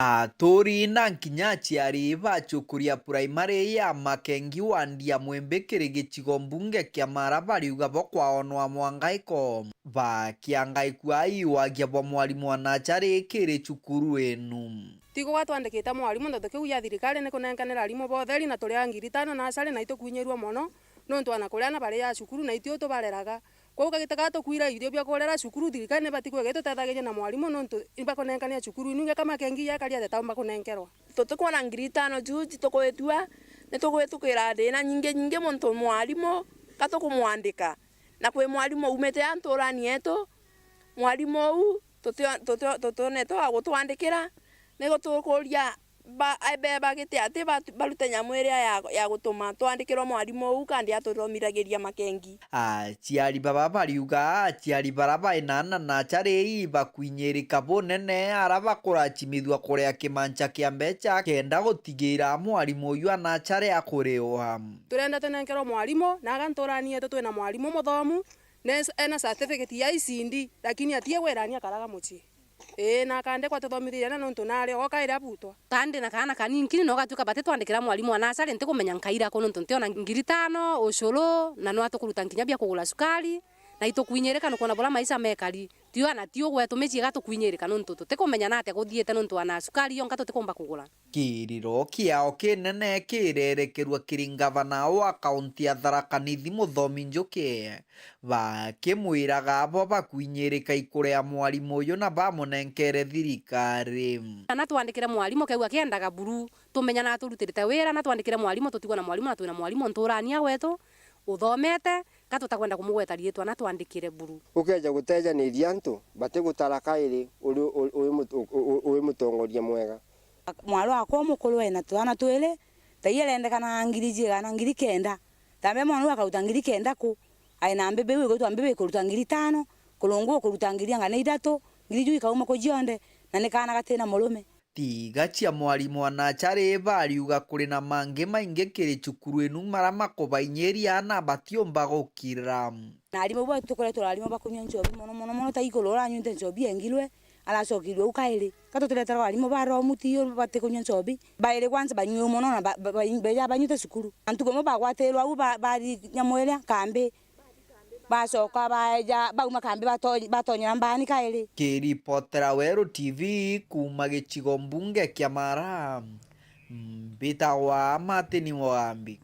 Aturi na nkinya aciari ba cukuru ya primary ya Makengi wandi ya Mwimbi kiri gicigo mbunge kia Maara bariuga bo kwaonwa mwangaiko. Bakiangaikua iwagia bwa mwarimu wa nachari kiri cukuru inu. Tigwa twandikite mwarimu ndeto kiu ya thirikari ni kunenkanira arimu ba utheri na turi a ngiri itano nachari na itukunyirua mono nontu ana kuria ana bari a cukuru na itio tubareraga. Kwou kagita gaka tukwira irio bia kurera cukuru, thirikari nibati kwega itutethagiria na mwarimu, nontu ibakunenkania cukuru inu ingi ka Makengi ya ikaria ateta umba kunenkerwa. Tutikwona ngiri itano juu jitukwitwa, nitukwitukira thina nyingi nyingi, muntu mwarimu ka tukumwandika, na kwi mwarimu umite a nturani yetu, mwarimu uu tutio-, tutio-, tutionete wa gutwandikira, ni gutukuria ba-, beba giti ati ba-, barute nyamu iria ya, ya gutuma twandikirwa mwarimu uu kandi atuthomiragiria Makengi. Aciari baba bariuga aciari bara baina ana nachari bakwinyirika bunene ara bakuracimithua kuria kimancha kia mbecha kenda gutigira mwarimu uyu a nachari akuriwa. Turenda tunenkerwa mwarimu, na aga nturani yetu twina mwarimu muthomu, na ena certificate ya E C D, lakini atie wirania akaraga mucii. Ii, na akandikwa tuthomithirie na nontu nari oka iria butwa. Kandi na kaana kaninki, no gatuika bati twandikira mwarimu wa nasari, ntikumenya nkaira ku nontu ntiona ngiri itano, ucuru, na no atukuruta nkinya bia kugura cukari, Na itukwinyirika nukwona buria maisha mekari. Tio ana tio gwetu micii iga tukwinyirika nuntu tutikumenya na atia guthiite nuntu ana cukari yonka tutikumba kugura. Kiriro kiao kinene kirerekerua kiri ngavana wa kaunti ya Tharaka Nithi Muthomi Njuki, bakimwiraga abo bakwinyirika ikuria mwarimu uyu na bamunenkere thirikari. Na twandikire mwarimu keu akiendaga buru, tumenya na turutirite wira, na twandikire mwarimu tutigwe na mwarimu, na twina mwarimu nturania gwetu uthomete, ka tutakwenda kumugweta riitwa na twandikire buru. Ukeja gutejaniria antu, batigutara kairi uri, uri, uri mut-, u-, u-, uri mutongoria mwega. Mwari wakwa umukuru ena twana twiri, tai arendekana ngiri jigana, ngiri kenda. Tambe mwana uyu akaruta ngiri kenda ku? Ai na mbibi iu igwitwa mbibi ikuruta ngiri tano, kurungu ukuruta ngiri angana ithatu, ngiri iu ikauma ku cionthe, na ni kaana gatina murume. Tiga cia mwarimu anachari bariuga kuri na mangi maingi kiri cukuru inu maria makubainyiria ana batiumba gukira. Na arimu bo tukoretwe arimu bakunyua nchobi mono, mono, mono, ta iguru uranyuite nchobi engirwe, aracokirue u kairi. Ka tutireterwa arimu ba romu ti bati kunyua nchobi. Bairi kwanza banyue mono na ba-, ba-, ba-, beja banyuite cukuru. Na ntuku imwe bagwatirwe au ba-, bari nyamu iria kambi. Bacoka baeja, bauma kambi bato-, batonyera mbaani kairi. Kiripotera Weru T V kuuma gicigo mbunge kia Mara, mbitagwa Martin Mugambi.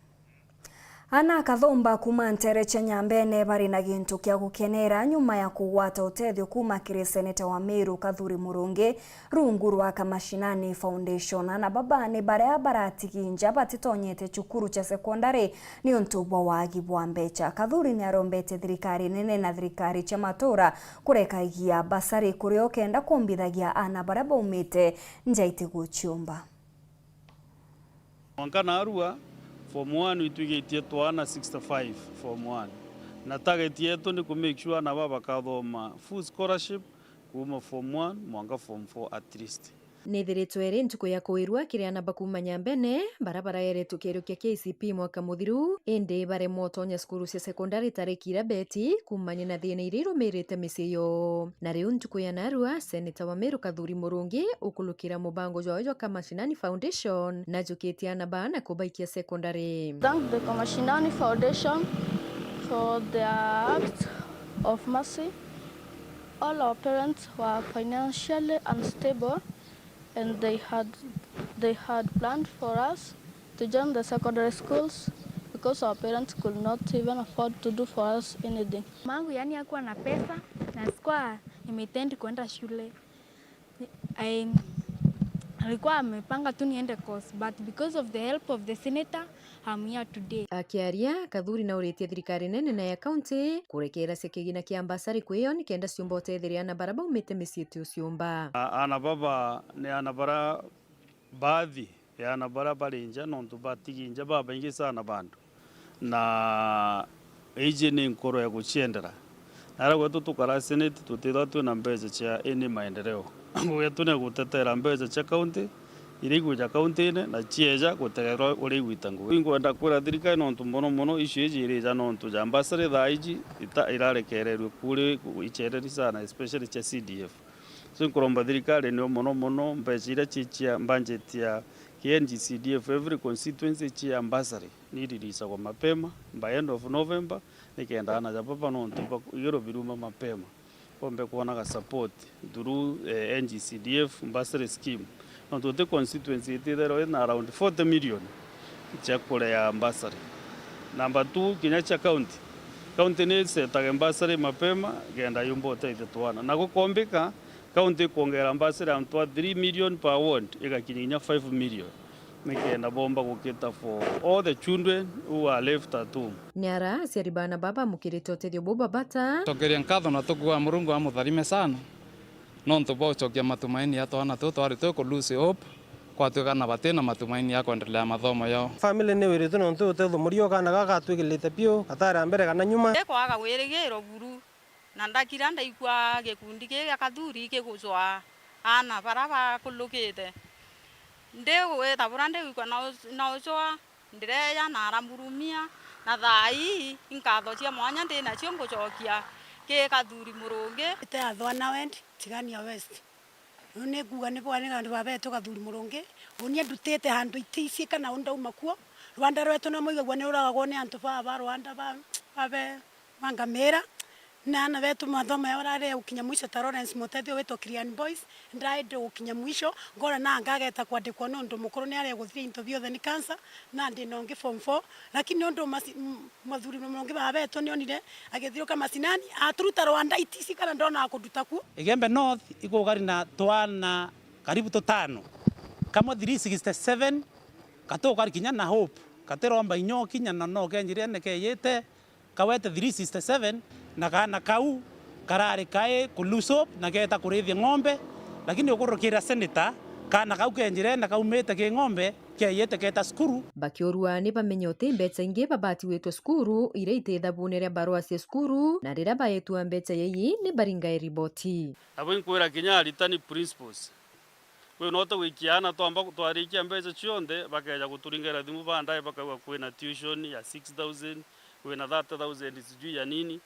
Ana akathumba kuuma nteere cia Nyambene bari na gintu kia gukenera nyuma ya kugwata utethio kuuma kiri seneta wa Meru Kathuri Murungi rungu rwa Kamashinani Foundation. Ana baba ni baria baratigi nja batitonyete cukuru cia sekondari niuntu bwa wagi bwa mbeca. Kathuri ni arombete thirikari nene na thirikari cia matura kureka igia basari kuria ukenda kumbithagia ana baria baumite nja itiguciumba. Mwanka narua, form one itwigitie twana sixty-five form one. Na target yetu ni ku make sure ana baba bakathoma full scholarship kuuma form one mwanka form four at least. Nithiritwe iri ntuku ya kuirua kiri ana ba kuuma Nyambene, bara baraeretwe kiirio kia K C P mwaka muthiru, indi baremwa utonya cukuru cia sekondari tariki iria beti kuumania na thiina iria irumirite micii yoo. Na riu ntuku ya narua, seneta wa Meru Kathuri Murungi ukulukira mubango jwawe jwa Kamashinani Foundation, najukitie ana baa na kubaikia sekondari. Thank the Kamashinani Foundation for their act of mercy. All our parents were financially unstable and they had, they had planned for us to join the secondary schools because our parents could not even afford to do for us anything. Mangu yani hakuwa na pesa na sikuwa nimeintend kuenda shule. I, alikuwa amepanga tu niende course, but because of the help of the senator, I'm here today. Akiaria, Kathuri nauritie thirikari nene na ya kaunti kurekeera cia kigina kia mbasari kwio nikenda ciumba utetheria ana bara baumite micii ti uciumba. A-, ana baba ni ana bara baathi ya ana bara bari nja, nontu batigi nja babaingi sana bandu. Na iji ni nkoro ya guciendera. Nara gwetu tukara senate, tutithwa twina mbeca cia any maendeleo. Ngugi yetu ni gutetera mbeca cia county, iria igwija county-ini, na cieja gutegerwa uria igwita ngugi. Ingwenda kwira thirikari nontu mono mono issue iji irija nontu ja mbasari thaa iji ita-, irarekererue kuri ichereri sana, especially cia C D F. So, nkuromba thirikari nio mono mono mbeca iria ci cia budget ya K N G C D F, every constituency ci ya bursary, ni releasagwa mapema by end of November, nikenda ana ja baba nontu ba igiro biruma mapema, bombe kwonaga support through, eh, N G C D F bursary scheme. Nontu ti constituency ititherwa ina around forty million cia kurea bursary. Number two, kinya cia county. County ni isetage bursary mapema, kenda yumba utethia twana. Na gukombika, county ikwongera bursary antu a three million per ward, igakinya kinya five million. Nikenda bomba gukita for all the children who are left at home. Ni ara aciari bana baba bamukirite utethio buu bwa bata. Cokeria nkatho na tukuaa Murungu amutharime sana. Nontu bwa ucokia matumaini ya twana tuu twari twi ku lose hope, kwatwika na batina matumaini ya kwendelea mathomo yao. Family ni wiritwe nontu utetho murio kana gaka gatwikirite biu, gatari a mbere kana nyuma. Ikwaga wirigiro buru, na ndakira ndaigua gikundi giki gia Kathuri kigucwaa ana bara bakulukite. Ndigwita bura ndigwikwa na u-, na ucwaa. Ndireeja na aramurumia, na thaa ii inkatho cia mwanya ndi nacio ngucokia ki Kathuri Murungi. Ite athwa na wendi, Tigania West. Riu ni kuuga ni bwani andu babetu Kathuri Murungi. Uuni ndutite handu itiici kana undauma kuo. Rwanda rwetu na muigagua ni uragagwo ni antu baa ba Rwanda ba, babe, ba ngamira. Na aana betu mathoma yao ararega gukinya mwisho ta Lawrence Mutethio witwa Kilian Boys, ndarenda gukinya mwisho, ngona na ngageta kwandikwa nontu mukuru ni arega guthira into biothe ni cancer, na ndi na ungi form four, lakini nontu maci-, m-, mathuri mamongi ba betu nionire agithiruka macinani, aturuta Rwanda itisi kana ndona akuduta ku. Igembe North ikugari na twana karibu tutano, kamwe three sixty seven, katukari kinya na Hope, katiromba inyo kinya na no kenjire ne keyite, kawete three sixty seven, na kaana kau karari kai ku Lusop na keeta kurithia ng'ombe, lakini ukurukira Senator, kaana kau kenjire na kaumite ki ng'ombe, keeyite keeta cukuru. Bakiurua ni bamenye uti mbecha ingi babati gwitwa cukuru iria iti ithabune ria barua cia cukuru, na riria baetua mbecha yei ni baringae riboti. Nabo inkwira kinya aritani principals, kwi no utigwikia aana twamba twarikia mbecha cionthe, bakeja guturingera thimu baadaye, bakauga kwina tuition ya six thousand, kwina thirty thousand sijui ya nini.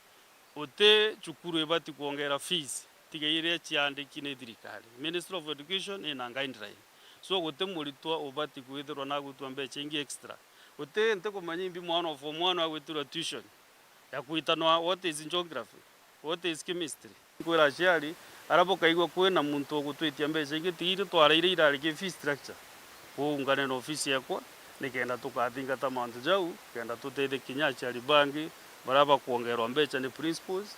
Uti cukuru ibati kwongera fees, tiga iria ciandiki ni thirikari. Ministry of Education ina guideline. So guti muritwa ubati kwithirwa na gutwa mbecha ingi extra. Uti nti kumanya imbi mwana of form one agwitirwa tuition ya kwitanwa what is geography, what is chemistry. Nkwira aciari, aria bukaigua kwina muntu ugutwitia mbecha ingi, ti iria twaraire irari ki fee structure, buungane na ofisi yeekwa, nikenda tukathingata mantu jau, kenda tutethie kinya aciari bangi baria bakwongerwa mbecha ni principals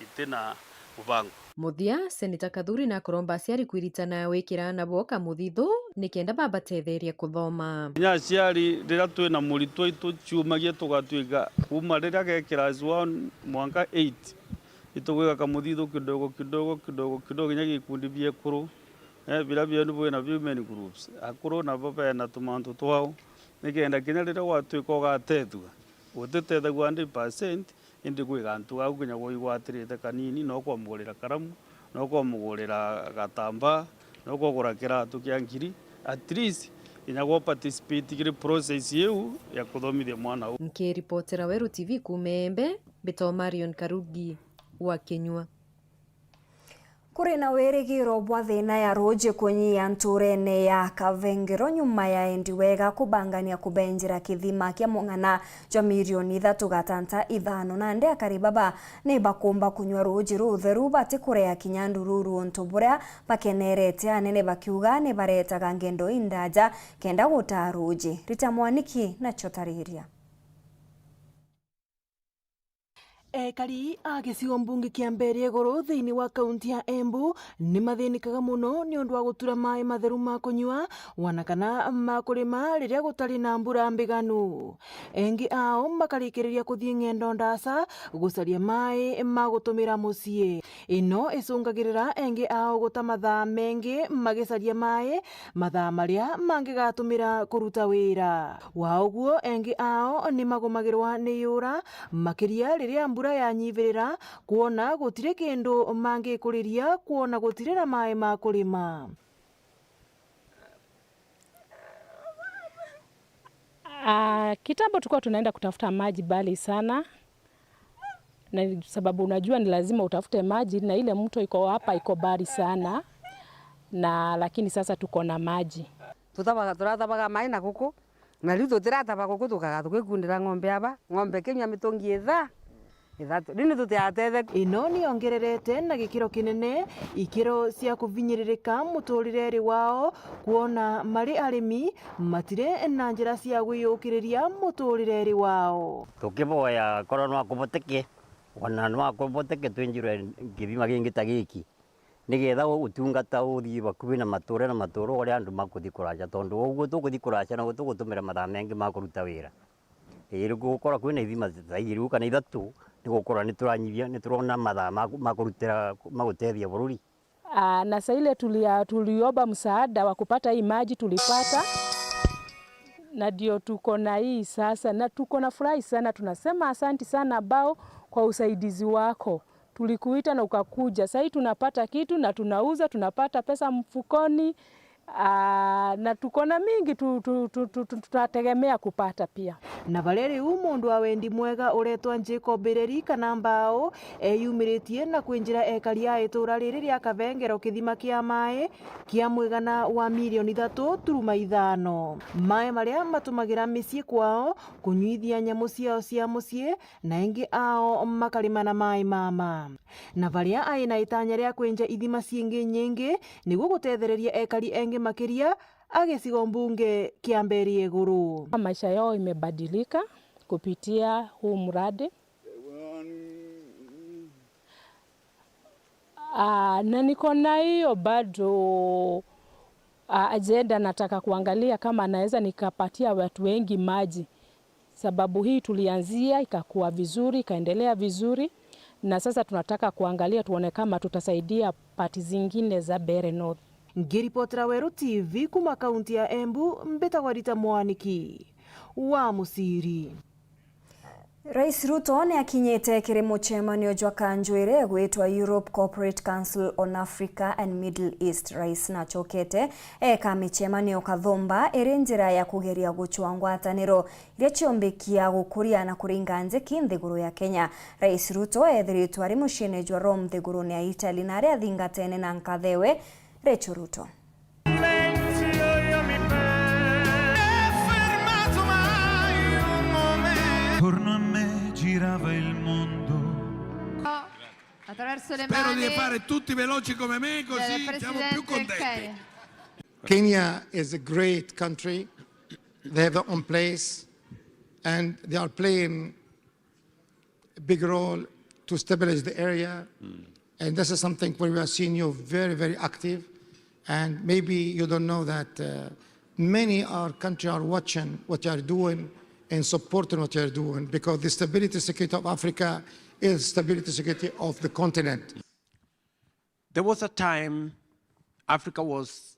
iti na mubango. Muthia, Seneta Kathuri nakuromba aciari kwiritana gwikira aana bo kamuthithu nikenda babatetheria kuthoma. Kinya aciari, riria twina muritwa, ituciumagia tugatwika kuuma riria ge class one mwanka eight, itugwika kamuthithu kidogo kidogo kidogo kidogo, kinya gikundi bia ekuru, eh, biria bienu bwina women groups. Akuru nabo bena tumantu twao, nikenda kinya riria gwatwika ugatethua, utitethagua hundred percent, indi gwi gantu gau kinya gwa igwatirite kanini, no kwamugurira karamu, no kwamugurira gatambaa, no kwagura kiratu kia ngiri, at least kinya gwa participate kiri process iu ya kuthomithia mwana uu. Nkiripotera Weru T V kuuma Embe, mbitwa Marion Karugi wa Kinyua. Kuri na wirigiro bwa thina ya ruuji kunyia ntuurene ya Kavengero nyuma ya endi wega kubangania kubenjera kithima kia mung'ana jwa milioni ithatu gatanta ithano. Nandi akari baba ni bakumba kunywa ruuji rutheru batikurea kinya ndururu, untu buria bakenerete anene bakiuga ni baretaga ngendo indaja kenda gutaa ruuji. Rita Mwaniki nacio tariria. Ekari a gicigo mbunge kia Mbeere Iguru thiini wa kaunti ya Embu ni mathinikaga mono ni undu wa gutura maai matheru ma kunyua, wana kana ma kurima riria gutari na mbura mbiganu. Engi ao makarikiriria kuthii ng'endo ndaca gucaria maai ma gutumira mucii. Ino icungagirira engi ao guta mathaa mengi magicaria maai, mathaa maria mangigatumira kuruta wira. Wa uguo, engi ao ni magomagirwa ni yura, makiria riria mbura yanyiviriira, kwona gutiri kindu mangikuriria, kwona gutiri na maai ma kurima. Ah, kitambo tulikuwa tunaenda kutafuta maji mbali sana, na sababu unajua ni lazima utafute maji, na ile mto iko hapa iko mbali sana, na lakini sasa tuko na maji. Tuthabaga, turathabaga maĩ na guku, na riu tutirataba guku, tukaga tugikundira ng'ombe aba, ng'ombe kinyua mitungi itha, ithatu. Riu ni tutiatetheku. Ino ni yongererete na gikiro kinene ikiro cia kuvinyiririka muturireri wao, kwona mari arimi matire na njira cia gwiyukiriria muturireri wao. Tukiboya korwo no akuboteke, ona no akuboteke twinjirwe kithima gingi ta giki, nigetha utungata uthii bakuvi na matura na matura uria andu makuthi kuraca, tondu uguo tukuthi kuraca na tugutumira mathaa mengi ma kuruta wira. Ii, gukora kwina ithima ta iri kana ithatu, ni gukora ni turanyivia, ni turona mathaa ma, ma kurutira, ma gutethia bururi. Ah, na saa ile tulia-, tuliomba msaada wa kupata hii maji, tulipata. Na ndio tuko na hii sasa, na tuko na furaha sana. Tunasema asanti sana Bao kwa usaidizi wako. Tulikuita na ukakuja. Saa hii tunapata kitu na tunauza, tunapata pesa mfukoni. Ah, na tuko na mingi tu, tu, tu, tu, tu, tutategemea kupata pia. Na baria riu mundu wa wendi mwega uretwa Jacob Ireri kana Mbao eyumiritie na kwinjira ekari a itura riri ria Kabengero kithima kia mai kia mwigana wa milioni ithatu turuma ithano. Mai maria matumagira micii kwao, kunyuithia nyamu ciao cia mucii, na ingi ao makarima na mai mama. Na baria ai na itanya ria kwinja ithima ciingi nyingi niguo gutethereria ekari engi makiria a gicigo mbunge kia Mberi Iguru. Maisha yao imebadilika kupitia huu mradi. Ah, na niko na hiyo bado, ah, ajenda, nataka kuangalia kama naweza nikapatia watu wengi maji. Sababu hii tulianzia, ikakuwa vizuri, ikaendelea vizuri, na sasa tunataka kuangalia tuone kama tutasaidia part zingine za Mbeere North. Ngiripotera Weru T V kuma kaunti ya Embu, mbitagwa Rita Mwaniki wa Musiri. Rais Ruto ni akinyite kiri mucemanio jwa kanju iria igwitwa Europe Cooperate Council on Africa and Middle East. Rais nachokete eka micemanio kathumba iri njira ya kugeria gucwa ngwataniro iria ciombikia gukuria na kuringa njiki nthiguru ya Kenya. Rais Ruto ethiritwe ari muciini jwa Rome nthiguruni ya Italy, na aria athingatene na nkathewe Rachel Ruto. Torno a me girava il mondo. Attraverso le mani. Spero di fare tutti veloci come me, così siamo più contenti. Kenya is a great country. They have their own place, and they are playing a big role to stabilize the area. And this is something where we are seeing you very, very active. And maybe you don't know that, uh, many our country are watching what you are doing and supporting what you are doing, because the stability security of Africa is stability security of the continent. There was a time Africa was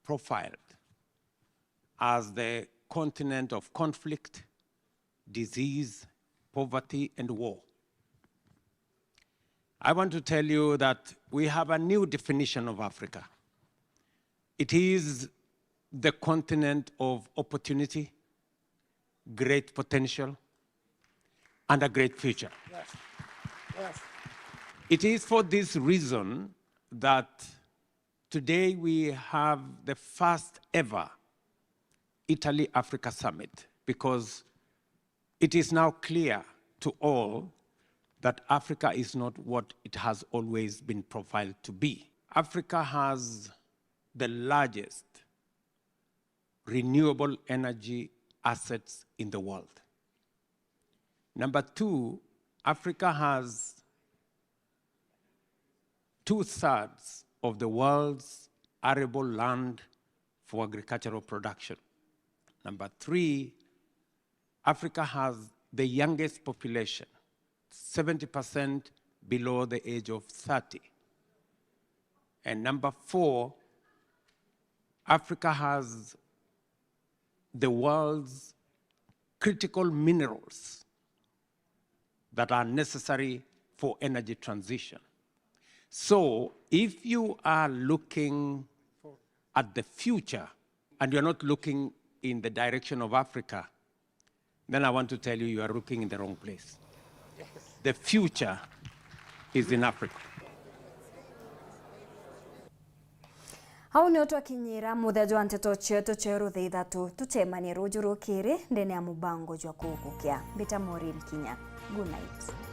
profiled as the continent of conflict, disease, poverty, and war. I want to tell you that we have a new definition of Africa. It is the continent of opportunity, great potential, and a great future. Yes. Yes. It is for this reason that today we have the first ever Italy Africa Summit, because it is now clear to all that Africa is not what it has always been profiled to be. Africa has the largest renewable energy assets in the world. Number two, Africa has two-thirds of the world's arable land for agricultural production. Number three, Africa has the youngest population, seventy percent below the age of thirty. And number four, Africa has the world's critical minerals that are necessary for energy transition. So, if you are looking at the future and you're not looking in the direction of Africa, then I want to tell you, you are looking in the wrong place. The future is in Africa. Au nio twakinyira muthia jwa nteto cietu cia rutha ithatu. Tucemanie ruju rukiri ndene ya mubango jwa kugukia. Mbita Maureen Kinya. Good night.